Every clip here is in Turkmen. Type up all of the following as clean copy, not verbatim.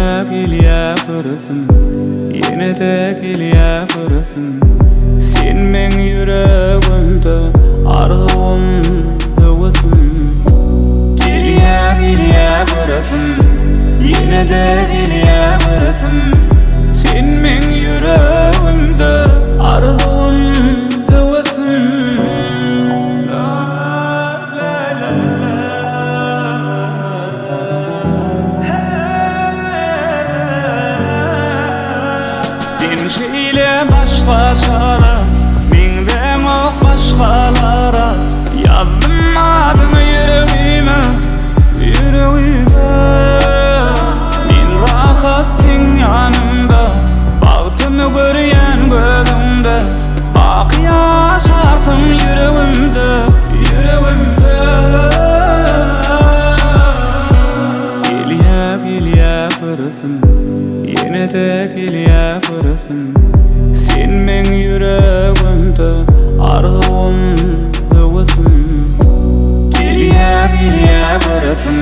Gelýä gelýä göresim Ýene-de gelýä göresim Sen meň ýüregimde arzuwym höwesim Gelýä gelýä göresim Ýene-de gelýä göresim Sen meň ýüregimde arzuwym höwesim La la la la Sen şeýle başgaçalar Meňzäňok başgalara Ýazdym adyňy ýüregime Ýüregime Men rahat seň ýanyňda Bagtymy görýän gözüňde Baky ýaşarsyň ýüregimde Ýüregimde Gelýä gelýä göresim Ýene-de gelýä göresim Sen meň ýüregimde arzuwym höwesim Gelýä gelýä göresim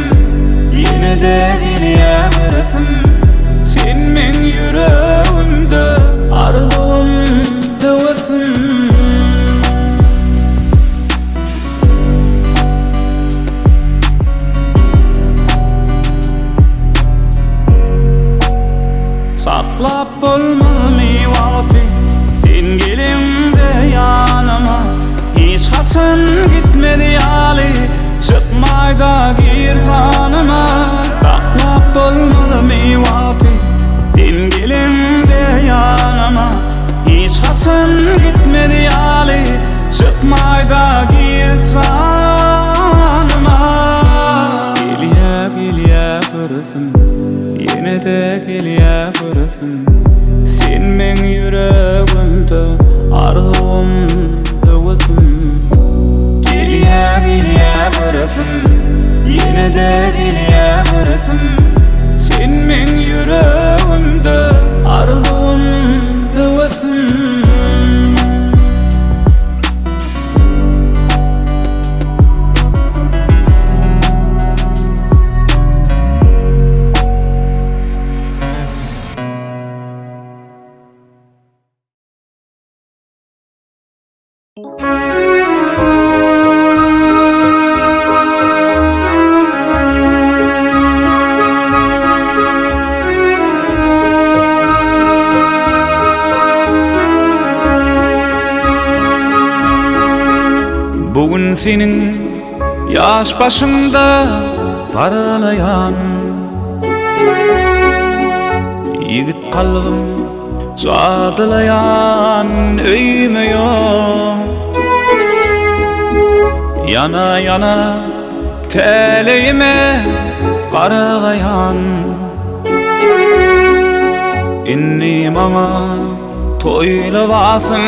Ýene-de gelýä göresim Sen meň ýüregimde arzuwym höwesim Saklap bolmazmy wagty Sen geleňde ýanyma Hiç haçan gitmez ýaly Çykmaýda gir janyma Saklap bolmazmy wagty Sen geleňde ýanyma Hiç haçan gitmez ýaly Çykmaýda gir janyma Gelýä gelýä göresim Ýene-de gelýä göresim Sen meň ýüregimde arzuwym höwesim Gelýä gelýä göresim Ýene-de gelýä göresim Sen meň ýüregimde arzuwym höwesim Bu gün seniň ýaş başyňda paralaýan Ýigit kalbym jadylaýan öýme ýok Ýana ýana täleýime garagaýan Indi maňa toý lybasyn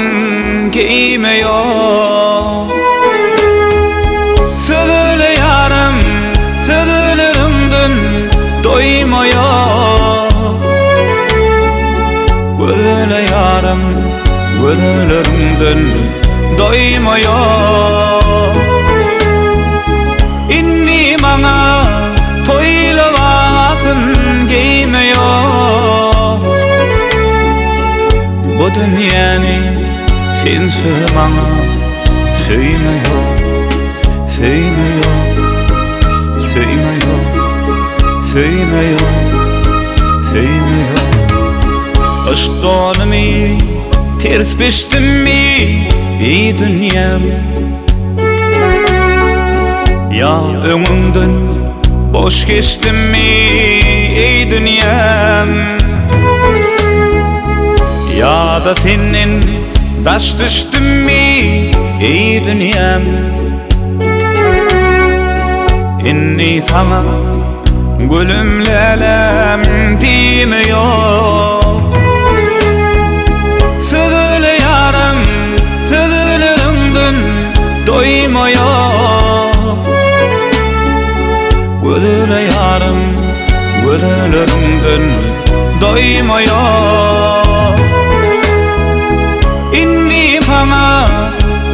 geýme ýok Sözle ýarym sözleriňden doýma ýok Gözle ýarym gözleriňden doýma ýok Indi maňa toý lybasyn geýme ýok Bu dünýäni sensiz maňa söýme ýok Söýme ýok Söýme ýok Söýme ýok Söýme ýok Yşk donumy ters biçdimmi ey dünýäm Ýa öňüňden boş geçdimmi ey dünýäm Ýa-da senden daş düşdümmi ey dünýäm Indi saňa gülüm lälem diýme ýok Sözle ýarym sözleriňden doýma ýok Gözle ýarym gözleriňden doýma ýok Indi maňa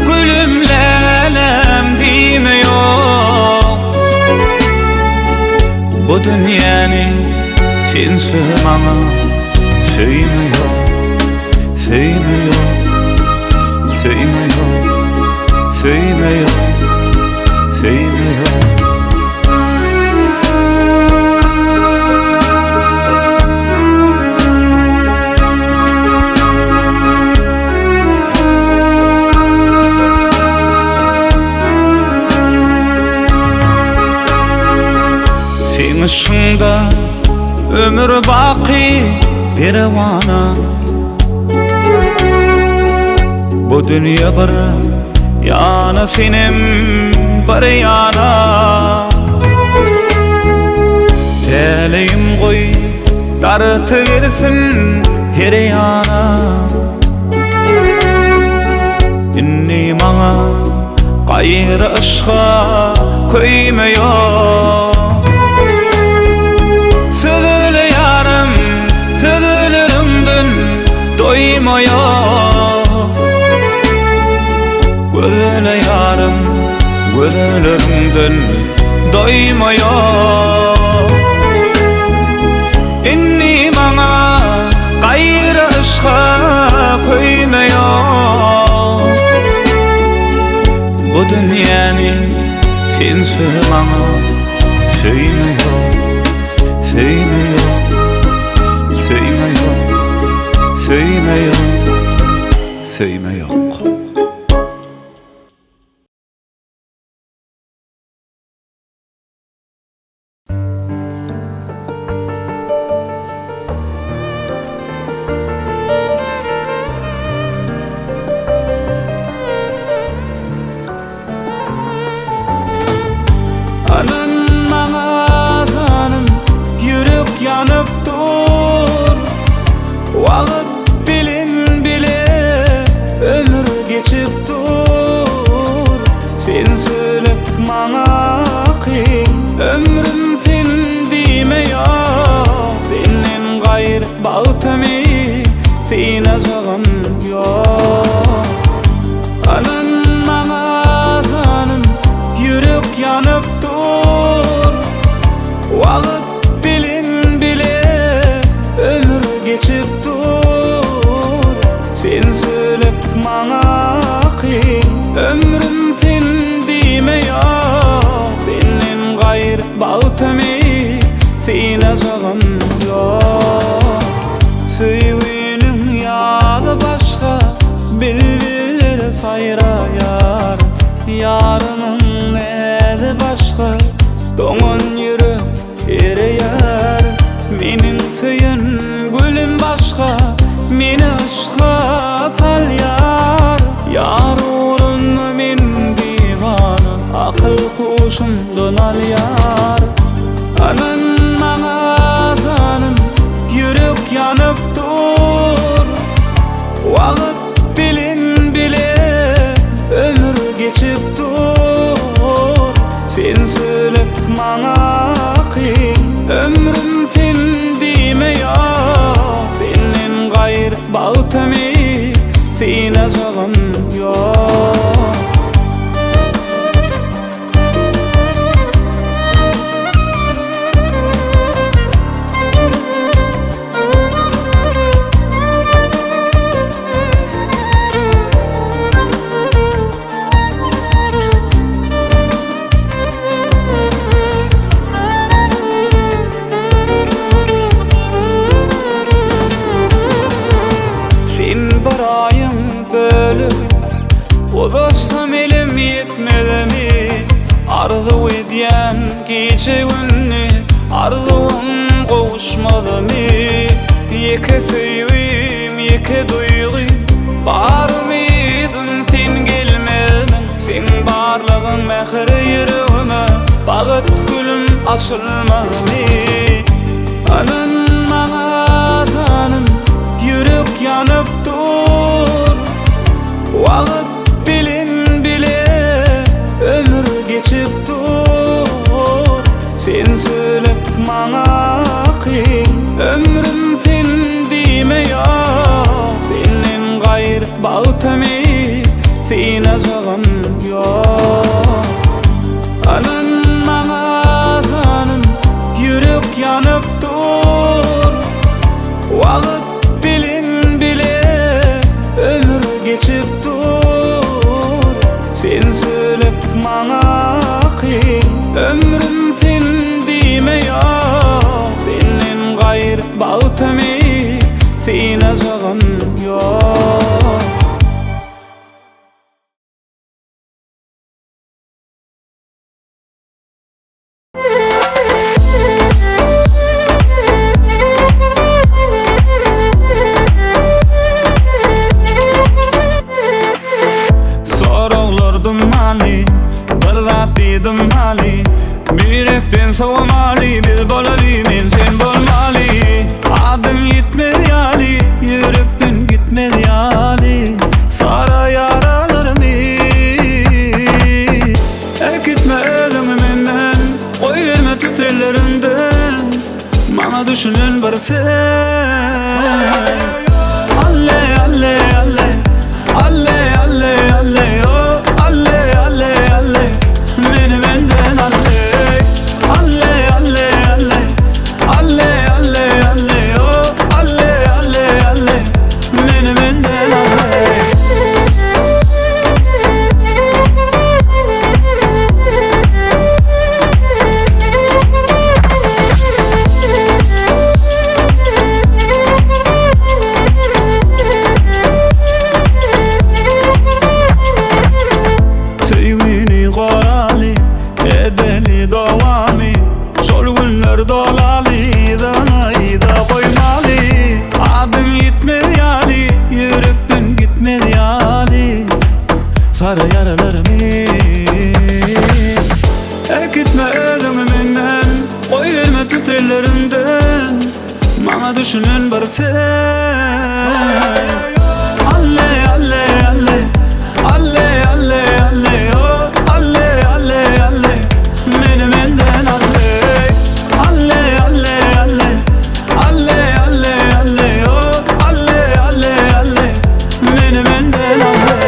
gülüm lälem diýme ýok Bu dünýäni. Sensiz maňa söýme ýok Söýme ýok Söýme ýok Söýme ýok Söýme ýok Seň yşkyňda ömür baky perewana Bu dünýe bir ýana senem bir ýana Täleýim goý dartybersin her ýana Indi maňa Gaýry yşga köýme ýok Sözle ýarym sözlerimden doýma ýok Gözle ýarym gözlerimden doýma ýok Indi maňa gaýry yşga köýme ýok Bu dünýäni sensiz maňa söýme ýok Söýme ýok Söýme ýok Söýme ýok Söýme ýok Anan maňa janym ýürek ýanyp dur Wagt bilen bile ömür geçip dur Sensizlik maňa kyn Ömrüm sen diýme ýok Senden gaýry bagtymy synajagym ýok Ynan maňa janym ýürek ýanyp dur Wagt bilen bile ömür geçip dur Sensizlik maňa kyn Ömrüm sen diýme ýok Senden gaýry bagtymy synajagym ýok Söýginiň ýazy başga Bilbiller saýraýar Ýarymyň näzi başga Doňan ýürek ereýär Meniň söýen gülüm başga Meni yşka salýar Ýar ugrunda men diwana Akyl huşumdan alýar Ynan maňa janym Ýürek ýanyp dur Wagt bilen bile ömür geçip dur Sensizlik maňa kyn Ömrüm sen diýme ýok Senden gaýry bagtymy synajagym ýok. Sen bir aýyň bölegi Uzatsam elim ýetmezmi Arzuw edýän gije-gündiz Arzuwym gowuşmazmy Ýeke söýgim, ýeke duýgym Bar umydym sen gelmezmiň Seň barlygyň mähir ýüregime Bagyt gülüm açylmazmy Ynan maňa janym Ýürek ýanyp dur Wagt bilen bile ömür geçip dur Sensizlik maňa kyn Ömrüm sen diýme ýok Senden gaýry bagtymy synajagym ýok Ynan maňa janym Ýürek ýanyp dur. Wagt bilen bile ömür geçip dur. Sensizlik maňa kyn Ömrüm sen diýme ýok Senden gaýry bagtymy synajagym ýok. Soraglar dumanly, bir zat diýdim maly Birekden sowamaly, biz bolaly, men sen bolmaly Adyň ýitmez ýaly, ýürekden gitmez ýaly Sara ýaralarymy Äkitme özüňi menden, goýberme tut ellerimden Maňa düşünen bir sen Alle, alle, alle Alle, alle, alle, oh Alle, alle, alle Meni menden alle Alle, alle, alle Alle, alle, alle, oh Alle, alle, alle Meni menden alle. Söýgini goraly, edeli dowamy Şol günler dolaly, yzyna yza goýmaly Adyň ýitmez ýaly, ýürekden gitmez ýaly Sara ýaralarymy Äkitme özüňi menden, goýberme tut ellerimden Maňa düşünen bir sen Alle, alle, alle Alle, alle, alle, oh Alle, alle, alle Meni menden alle Alle, alle, alle Alle, alle, alle, oh Alle, alle, alle Meni menden alle.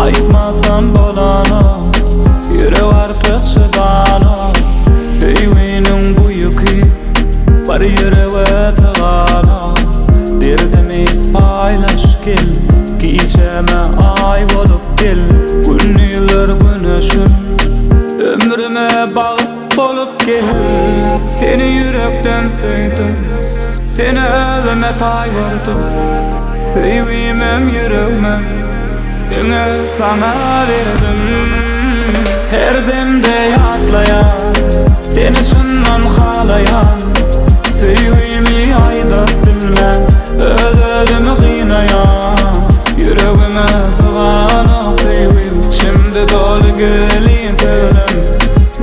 Aýtmasam bolanok, ýürek artyk çydanok Söýginiň bu ýüki bir ýürege syganok Derdimi paýlaş gel, gijäme aý bolup gel Gündizler güneşim, ömrüme bagt bolup gel Seni ýürekden söýdüm, seni özüme taý gördüm Söýgimem ýüregimem diňe saňa berdim Her demde ýatlaýan, seni çyndan halaýan Söýgimi aýdyp bilmän, öz-özümi gynaýan Ýüregime syganok söýgim, içimde doly gizlin sözlem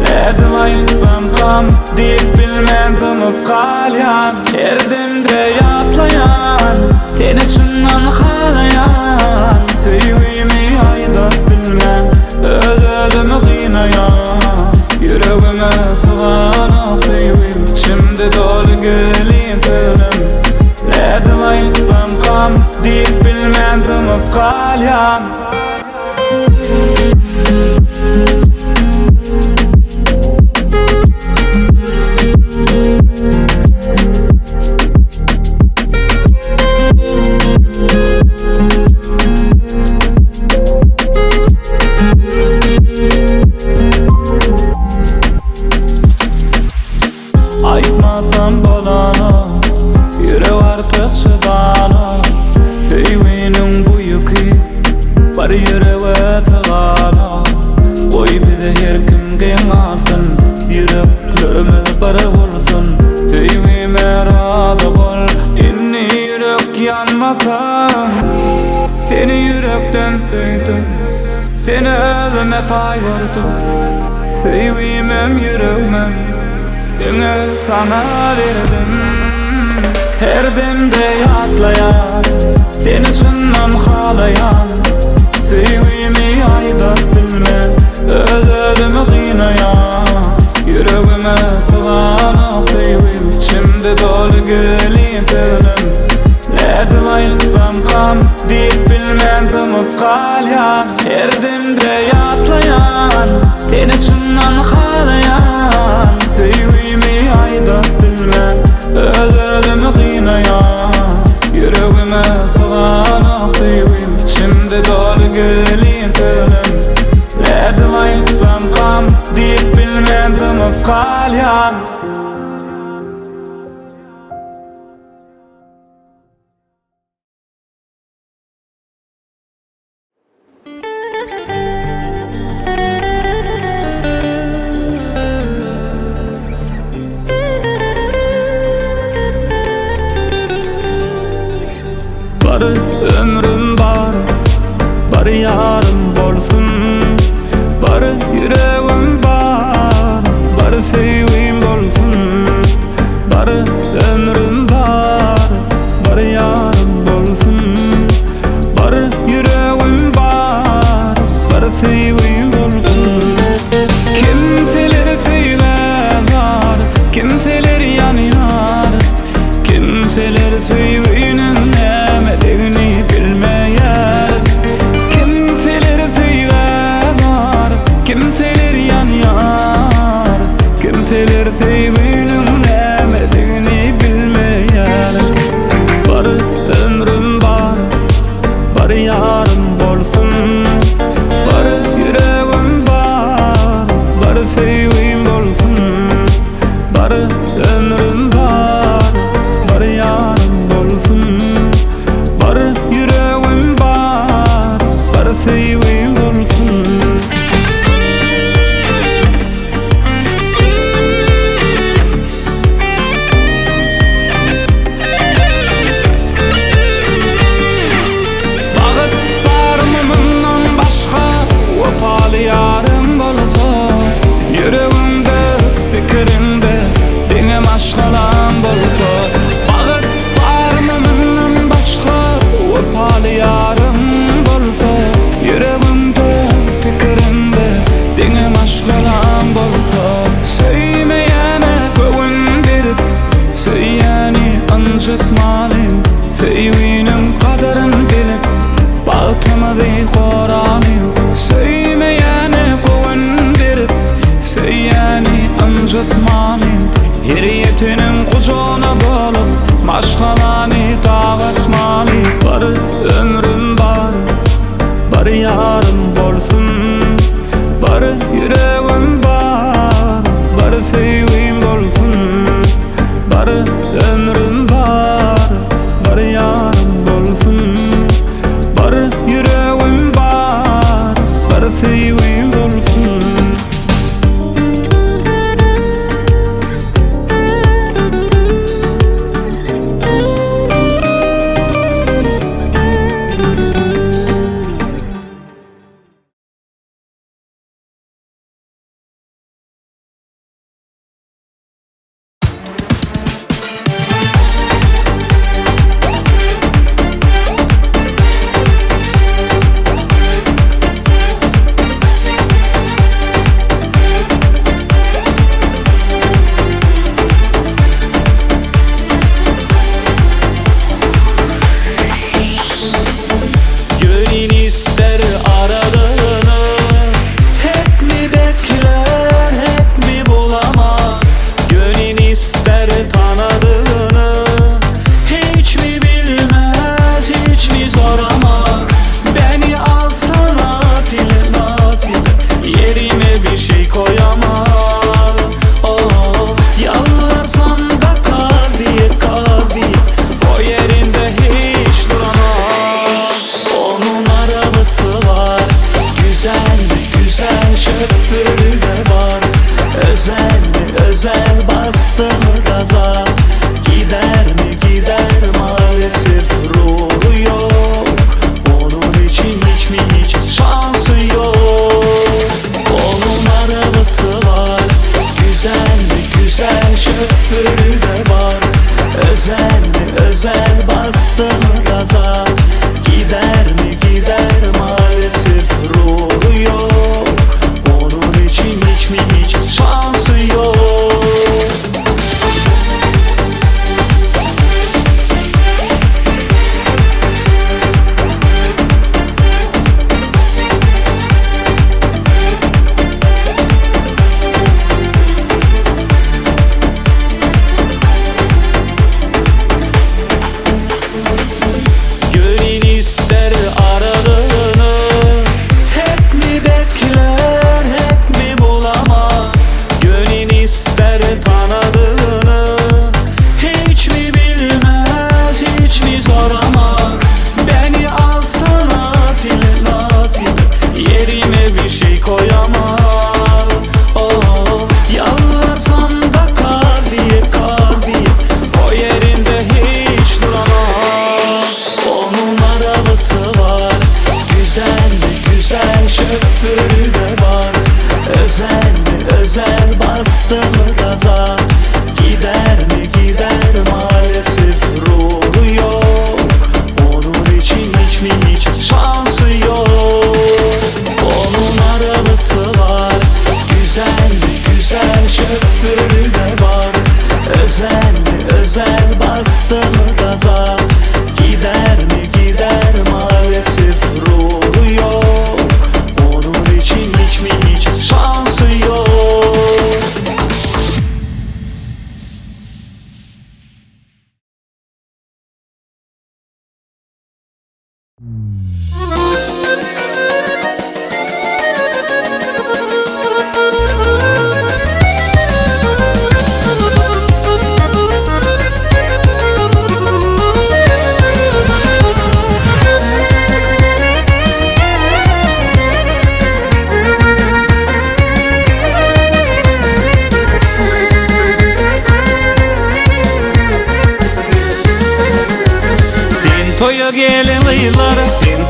Nädip aýtsamkam diýip bilmän dymyp galýan Her demde ýatlaýan, seni çyndan halaýan Söýgimi aýdyp bilmän, öz-özümi gynaýan Ýüregime syganok söýgim, içimde doly gizlin sözlem Nädip aýtsamkam diýip bilmän dymyp galýan. Aýtmasam bolanok, ýürek artyk çydanok Söýginiň bu ýüki bir ýürege syganok Goý bizi her kim geň alsyn, ýüreklerimiz bir bolsun Söýgime razy bol, indi ýürek ýanmasyn Seni ýürekden söýdüm, seni özüme taý gördüm. Söýgimem ýüregimem diňe saňa berdim. Her demde ýatlaýan, seni çyndan halaýan. Söýgimi aýdyp bilmän, öz-özümi gynaýan. Ýüregime syganok söýgim, içimde doly gizlin sözlem. Nädip aýtsamkam diýip bilmän dymyp galýan. Her demde ýatlaýan, seni çyndan halaýan. Söýgimi aýdyp bilmän, öz-özümi gynaýan. Ýüregime syganok söýgim, içimde doly gizlin sözlem. Nädip aýtsamkam diýip bilmän dymyp galýan. Bar ömrüm bar, bar ýarym bolsun. Bar ýüregim bar, bar söýgim bolsun. Bar ömrüm bar, bar ýarym bolsun. Bar ýüregim bar, bar söýgim bolsun. Kimseler söýgä zar, kimseler ýanýar. Kimseler söýginiň nämedigini bilmeýär. Kimseler söýgä zar, kimseler ýanýar. Kimseler söýginiň nämedigini bilmeýär. Bar ömrüm bar, bar ýarym bolsun. Bar ýüregim bar, bar söýgim bolsun. Bar ömrüm bar, bar ýarym bolsun. Bar ýüregim bar, bar söýgim bolsun. Bagyt barmy mundan başga wepaly ýaryň bolsa Ýüregiňde, pikiriňde diňe maşgalaň bolsa Bagyt barmy mundan başga wepaly ýaryň bolsa Ýüregiňde, pikiriňde diňe maşgalaň bolsa Söýmeýäne göwün berip, söýýäni ynjytmalyň. Söýginiň gadyryn bilip, bagtymyzy goralyň. Söýmeýäne göwün berip, söýýäni ynjytmalyň. Her ýeteniň gujagyna dolup, maşgalany dagatmaly. Bar ömrüm bar, bar ýarym bolsun. Bar ýüregim bar, bar söýgim bolsun. Bar ömrüm bar, bar ýarym bolsun. Bar ýüregim bar, bar söýgim bolsun.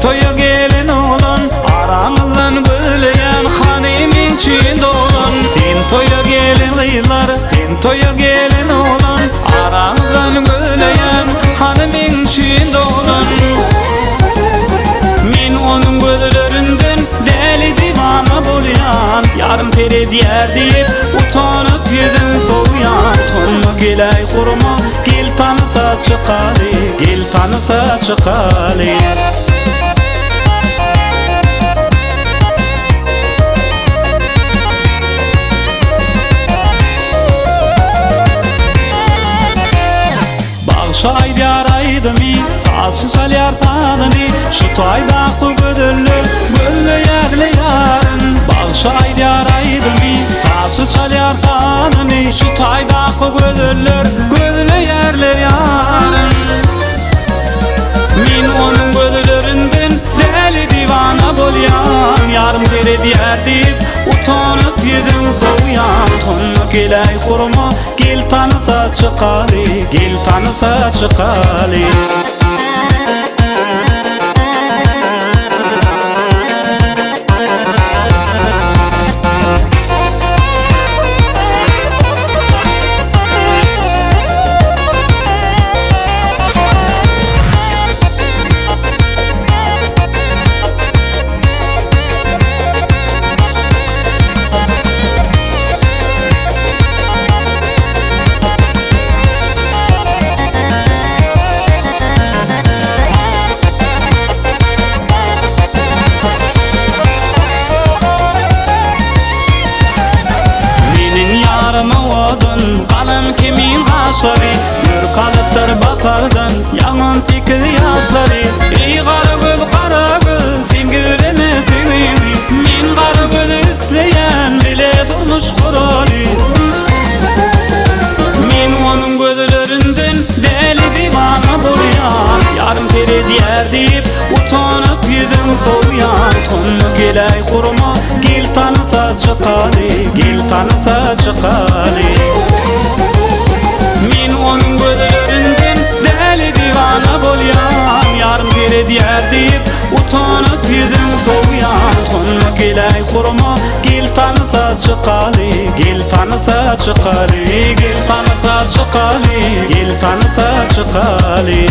toýa gelen oglan, Araňyzdan gözleýän hany meň üçin dolan. Sen toýa gelen gyzlar, Sen toýa gelen oglan, Araňyzdan gözleýän hany meň üçin dolan. Men onuň gözlerinden däli diwana bolýan, Ýarym seredýär diýip, utanyp ýüzüm sowýan. Tonma geläý hurma, gel tanysa çykaly, Gel tanysa çykaly. Bagşy aýdýar aýdymy, sazçy çalýar sazyny, Şu taýdaky gözeller gözleýärle ýaryn. Bagşy aýdýar aýdymy, sazçy çalýar sazyny, Şu taýdaky gözeller gözleýärler ýaryn. Men onuň gözlerinden däli diwana bolýan, Ýarym seredýär diýip, utanyp ýüzüm sowýan. Tonma geläý hurma, Gel tanysa çykaly, gel tanysa çykaly. Meniň ýarym owadan, galam kimin gaşlary, Görk alypdyr bahardan, ýaňan tekiz ýaşlary. Eý gara göz, gara göz, sen gizleme söýgiňi, Men gara gözi isleýän, bile durmuş guraly. Men onuň gözlerinden däli diwana bolýan, Ýarym seredýär diýip, utanyp ýüzüm sowýan. Tonma geläý hurma, gel tanysa çykaly, Gel tanysa çykaly. Men onuň gözlerinden däli diwana bolýan, Ýarym seredýär diýip, utanyp ýüzüm sowýan. Tonma geläý hurma, gel tanysa çykaly, Gel tanysa çykaly, gel tanysa çykaly, Gel tanysa çykaly.